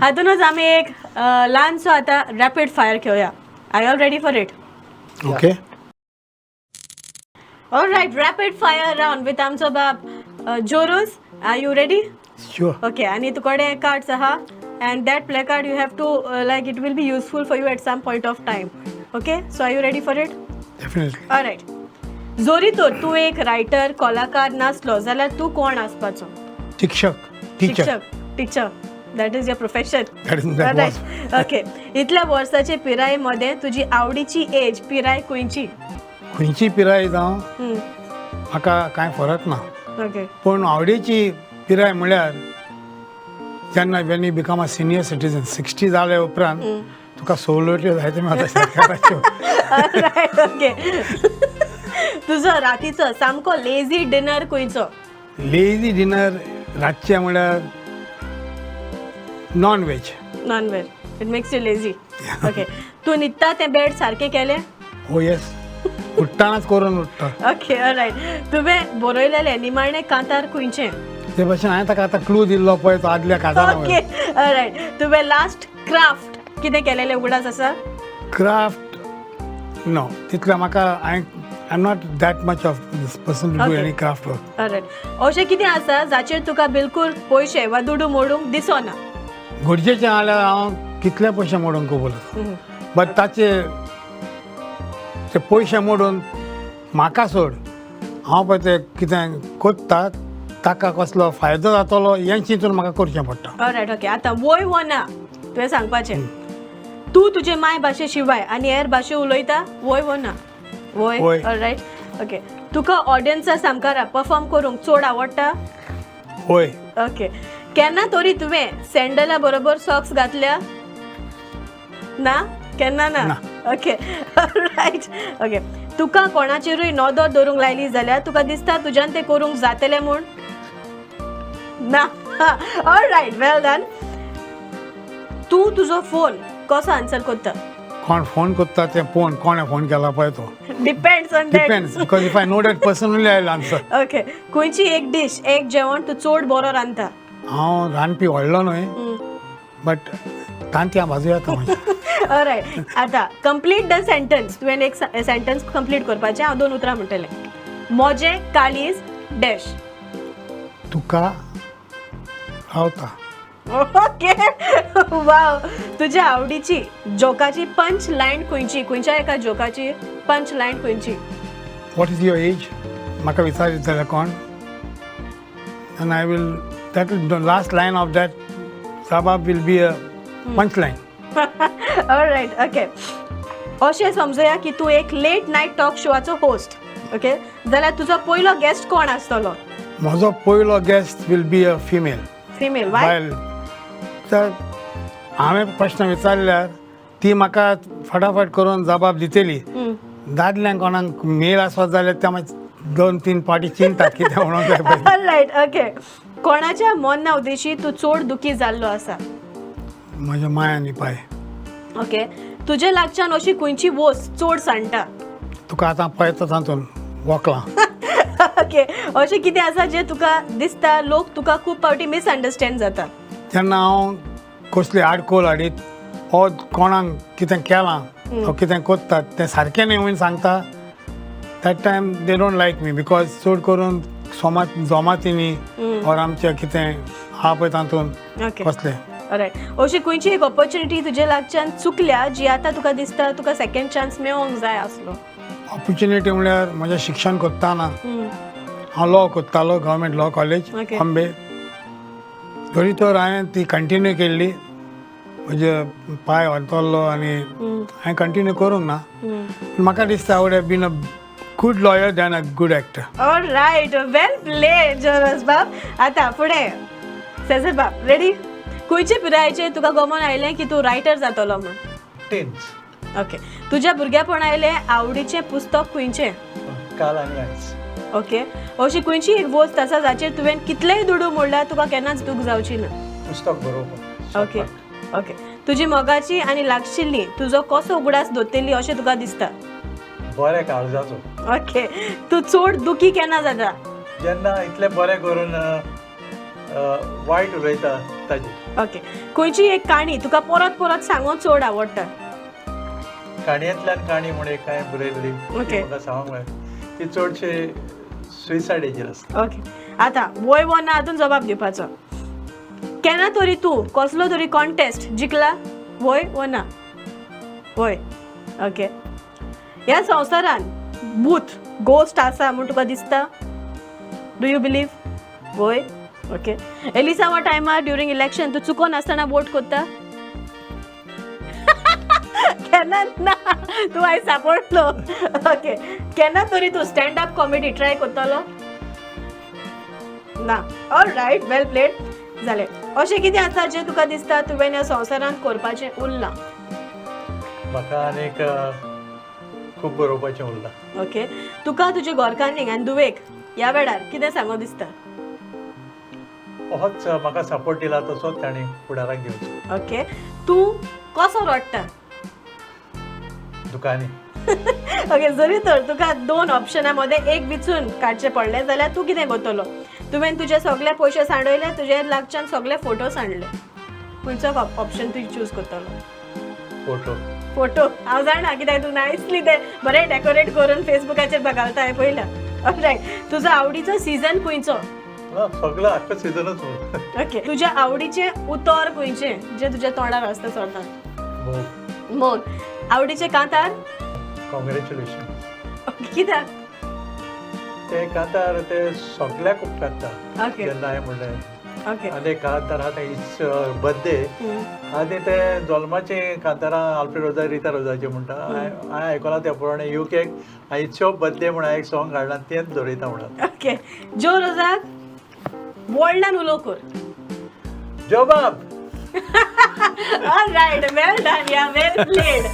हातूनच आमी एक ल्हानसो आतां रॅपीड फायर खेळया. Are all ready for it? Okay. All right, rapid fire round with आमचो बाब जोरोस. Are you ready? Sure. Okay, आनी तुकडे कार्ड्स आहा and that play card you have to, like, it will be useful for you at some point of time. Okay, so are you ready for it? Definitely. Right. जोरी तर तूं एक writer, कलाकार नासलो जाल्यार तूं कोण आसपाचो? शिक्षक, टिचर. शिक्षक, teacher, that is your profession. That was. Okay. इतल्या वर्साचे पिराये मदें तुजी आवडीची एज, पिराय खंयची? खंयची पिराय जावं, म्हाका कांय फरक ना. पूण आवडीची पिराय म्हळ्यार जेन्ना when you become a senior citizen, 60 जाल्या उपरांत तुका सवलत्यो जायते मेळटा सरकाराच्यो. Right, okay. तुजो रातीचो सामको लेझी डिनर खंयचो? लेजी डिनर रातचें म्हळ्यार non veg. Non veg, it makes you lazy. Okay. तूं न्हिदता तें बेड सारकें केलें? हो, येस, उठ्ठानाच करून उठ्ठा. Okay, right. तुवें बरयलेलें निमाणें कांतार खंयचें? ते भशेन हांवें ताका आतां क्लू दिल्लो पळय तो आदल्या काजारा. Okay, right. तुवें लास्ट क्राफ्ट कितें केलेलें उगडास आसा? क्राफ्ट नो, तितलें म्हाका हांवें, I am not that much of this person to do any craft work. Right. अशें कितें आसा जाचेर तुका बिलकूल पयशे वा दुडू मोडूंक दिसना? गरजेचें जाल्यार हांव कितले पयशे मोडूंक कबूल, बट ताचे ते पयशे मोडून म्हाका सोड, हांव पळय ते कितें कोत्ता ताका कसलो फायदो जातलो हें चिंतून म्हाका करचें पडटा. Right, okay. आतां वय वो ना तुवें सांगपाचें. तूं तुजे माय भाशे शिवाय आनी हेर भाशे उलयता, वय वो ना? वय. वय. Right, okay. तुका ऑडियन्सा सामकारा परफॉर्म करूंक चड आवडटा? वय. ओके. केन्ना तरी तुवें सँडला बरोबर सॉक्स घातल्या? ना, केन्ना ना? ना. Okay, right, okay. तुका कोणाचेरूय नदर दवरूंक लायली जाल्यार तुका दिसता तुज्यान तें करूंक जातलें म्हूण? ना. रायट, वेल डन. तूं तुजो फोन कसो आन्सर करता? कोण फोन करता तें पळोवन, कोणें फोन केला पळय तो. Depends on that. Depends, because if I know that person only I answer. Okay. खंयची एक डीश, एक जेवण तूं चड बरो रांदता? हांव रांदपी व्हडलो न्हय, बट तांतयां भाजू येता म्हज्या. रायट. आतां कंप्लीट the sentence. तुवें एक सेंटन्स कंप्लीट करपाचें. हांव दोन उतरां म्हणटलें. म्हजें काळीज डॅश. तुका रावता. ओके, वाव. तुज्या आवडीची जोकाची पंच लायन खंयची? खंयच्या एका जोकाची पंच लायन खंयची? What is your age म्हाका विचारीत जाल्यार कोण, and I will that the last line of that जबाब will be a punch line. Right, okay. अशें समजुया की तूं एक लेट नायट टॉक शोआचो होस्ट, ओके, जाल्यार तुजो पयलो गेस्ट कोण आसतलो? म्हजो पयलो guest will be a female. Female, why? बायल. तर हांवें प्रश्न विचारल्यार ती म्हाका फटाफट करून जबाब दितली. दादल्यांक कोणाक मेल आसत जाल्यार ते मागीर दोन तीन पाटी चिंततात कितें म्हणूंक जाय पयलीं. Right, okay. कोणाच्या मरणा उद्देशी तूं चड दुखी जाल्लो आसा? म्हज्या माय आनी पाय. ओके. तुजे लागच्यान अशी खंयची वस्त चड सांडटा? तुका आतां पळयता तातूंत वोकलां. ओके. अशें कितें आसा जें तुका दिसता लोक तुका खूब फावटी मिसअंडरस्टँड जाता? जेन्ना हांव कसली आडकोळ हाडीत वो कोणाक कितें केलां वो कितें कोत्तात तें सारकें न्हय म्हणून सांगता, that time they don't like me, because चड करून सोमा जोमातींनी ऑर आमचें कितें आहा पळय तातूंत कसलें. रायट. अशी खंयची एक ऑपॉर्च्युनिटी तुजे लागच्यान चुकल्या जी आतां तुका दिसता तुका सेकंड चान्स मेळोंक जाय आसलो? ऑपॉर्च्युनिटी म्हळ्यार म्हजें शिक्षण करतना हांव लॉ करतालो, गव्हर्मेंट लॉ कॉलेज, बॉम्बे. तरी तर हांवें ती कंटिन्यू केल्ली. म्हजे पांय व्हरतलो आनी हांवें कंटिन्यू करूंक ना. म्हाका दिसता I would have been a good lawyer than a good actor. Right, well played, Jaurès बाब. आतां फुडें सेजर बाब, रेडी? खंयचे पिरायेचेर तुका गमन आयलें की तूं रायटर जातलो म्हूण? टेन्स. ओके. तुज्या भुरग्यापण आयलें आवडीचें पुस्तक खंयचें? काल आनी आयज. ओके. अशी खंयची एक वस्त आसा जाचेर तुवें कितलेय दुडू मोडल्यार तुका केन्नाच दूख जावची ना? पुस्तक बरोवपाक. ओके ओके तुजी मोगाची आनी लागशिल्ली तुजो कसो उगडास दवरतली अशें तुका दिसता? बरें काळजाचो. ओके. तूं चड दुखी केन्ना जाता? जेन्ना इतलें बरें करून अ, अ, वायट उलयता. ताजी. ओके, खंयची एक काणी तुका परत परत सांगो चड आवडटा? काणयेंतल्यान काणी म्हूण एक हांवें बरयल्ली. Okay. म्हाका सांगूंक मेळ्ळें ती चडशे सुसायडीचेर आसता. ओके, आतां वय वो ना हातून जबाब दिवपाचो. केन्ना तरी तूं कसलो तरी कॉन्टेस्ट जिखला, वय वो ना? वय. ओके, ह्या संवसारान भूत गोस्ट आसा म्हूण तुका दिसता? Do you believe? वय. ओके, एलिसांवा टायमार ड्युरींग इलेक्शन तूं चुकोन आसतना वोट करता केन्ना ना? तूं आयज सापडलो. ओके, केन्ना तरी तूं स्टँड अप कॉमेडी ट्राय करतलो? ना. ऑल रायट, वेल प्लेड. जालें. अशें कितें आसा जें तुका दिसता तुवें ह्या संवसारांत करपाचें उरलां? म्हाका आनीक खूब बरोवपाचें उरलां. ओके, तुका तुजे घरकान्नीक आनी धुवेक ह्या वेळार कितें सांगो दिसता? होच म्हाका सपोर्ट दिला तसोच तांणी फुडाराक दिवचो. ओके, तूं कसो रडटा? दुकानी. ओके, जरी तर तुका दोन ऑप्शना मदें एक विचून काडचें पडलें जाल्यार तूं कितें करतलो? तुवें तुजे सगळे पयशे सांडयले, तुजे लागच्यान सगळे फोटो सांडले, खंयचो ऑप्शन तूं चूज करतलो? फोटो. फोटो. हांव जाणा कित्याक तूं नायसली ते बरें डेकोरेट करून फेसबुकाचेर घालता हांवें पळयलां. रायट, तुजो आवडीचो सिजन खंयचो? ना, सगळो आख्खो सिजनच. ओके, तुज्या आवडीचें उतर खंयचें जें तुज्या तोंडार आसता चलता? मोग. मोग. आवडीचें कांतार? कॉंग्रेच्युलेशन. कित्याक? ते कांतार ते सगळ्याक उपकारता. जेन्ना हांवें म्हणलें आनी एक कांतार आहा तें it's birthday आनी ते जल्माचे कांतारां आल्फ्रेड रोजा रिता रोजाचे म्हणटा. हांवें आयकलां त्या प्रमाणे युकेक it's your birthday म्हूण हांवें एक सॉंग काडलां, तेंच दवरिता म्हणून. ओके, जो रोजाक व्हडल्यान उलो कर. जबाब. All right, well done, yeah, well played.